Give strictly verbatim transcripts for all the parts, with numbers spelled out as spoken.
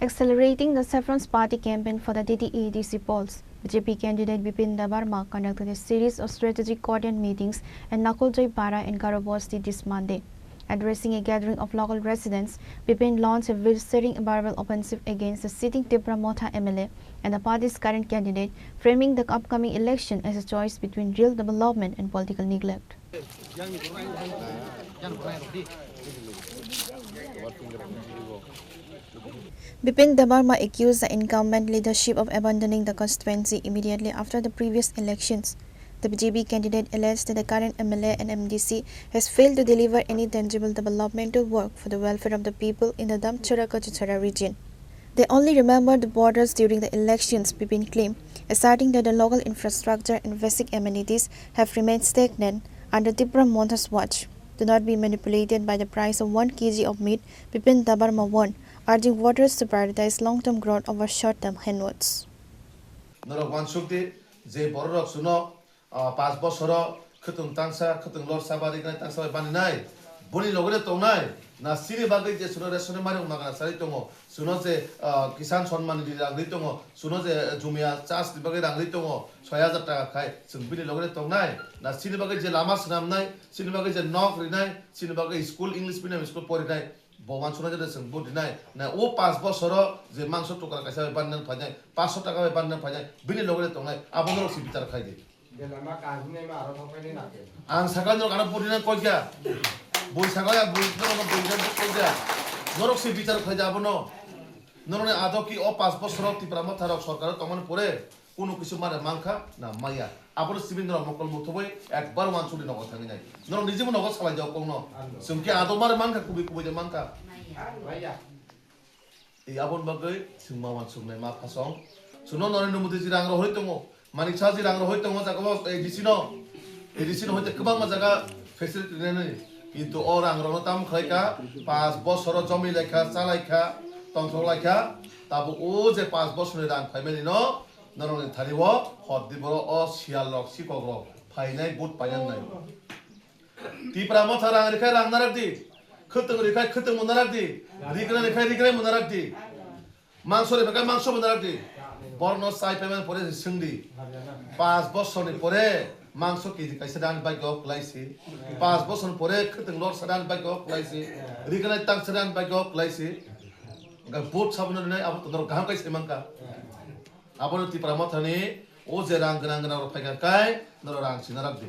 Accelerating the Saffron's party campaign for the T T A D C polls, B J P candidate Bipin Debbarma conducted a series of strategic coordinate meetings at Nakoljoy Para in Garo Bosti this Monday. Addressing a gathering of local residents, Bipin launched a visceral verbal offensive against the sitting Tipra Motha M L A and the party's current candidate, framing the upcoming election as a choice between real development and political neglect. Bipin Debbarma accused the incumbent leadership of abandoning the constituency immediately after the previous elections. The B J P candidate alleged that the current M L A and M D C has failed to deliver any tangible developmental work for the welfare of the people in the Damcherra Kachuchara region. They only remember the borders during the elections, Bipin claimed, asserting that the local infrastructure and basic amenities have remained stagnant under Tipra Motha's watch. Do not be manipulated by the price of one K G of meat, Bipin Debbarma warned, urging voters to prioritize long-term growth over short-term handouts. Norok wansuk di, je bororok suno, ah, panch bosoro khwtwng tangsa, khwtwng lorsa ba rignai tangsa bai baninai, boni loge de tongnai, na chini bagwi je suno ration mani wngma gana chari tongo, suno je, ah, Kisan Samman Nidhi rang ri tongo, suno je jumia chas ni bagwi rang ri tongo, soi hajar taka khai, chwng bini loge de tongnai, na chini bagwi je lama swnamnai, chini bagwi je nok rinai, chini bagwi school, English medium school porinai, bo wansuknai jora chwng vote rinai. Na o panch bosoro je mangso tokra kaisa bai bannang phainai, panchsho taka bai bannang phainai, bini loge de tongnai, abo norok se bichar khai di. Belama kahimnai ma aro thokpainai na khe. Ang sakha norok ano vote rinai koi kya? Bui sakha ya, bui norok bui rinai koi kya? Norok se bichar khai di abono. Norok ni adok ki o panch bosoro Tipra Motha rok sorkar o tongmani pore, Kunu kisu mare mankha na maya? Abono simi norok mokol muthubwi ekbar wansukni nogo thangwi nai. Norok nijebo nogo salai jak kokno. Chwng khe ado mare mankha, kubui kubui de mankha. Maya. Ei aboni bagwi chwng ma wansuknai ma phasong. Chwngno Narendra Modi ji rang rohoi tongo. Manik Saha ji rang rohoi tongo jaga o A D C no. A D C no hoite kwbangma jaga facility rinani. Kintu o rang rokno tamo khlai kha, panch bosoro jomwi lai kha, cha lai kha, tongthok lai kha. Tabuk o je panch bosorni rang phaimani no, Norokni thani o hor di boro o siyal rok, sikok rok phainai, vote painang nai. Tipra Motha rang rikhai rang narak di, khwtwng rikhai khwtwng bo narak di, rignai rikhai rignai bo narak di. Mangso rikhai mangso bo narak di. Borokno chai paiman pore se swng di. Panch bosorni pore mangso K G kaisa dan bagyo kwlai si. Panch bosorni pore khwtwng lorsa dan bagyo kwlai si. Rignai tangsa dan bagyo kwlai si. Hwnkhe vote sabono rinai abo to norok kaham kai sai mankha. Abono Tipra Mothani o je rang gwnang gwnang rok phaikha kai norok rang sina rok di.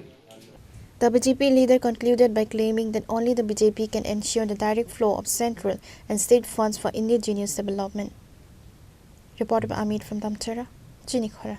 The B J P leader concluded by claiming that only the B J P can ensure the direct flow of central and state funds for indigenous development. Reported by Amit from Damcherra, Chini Khorang.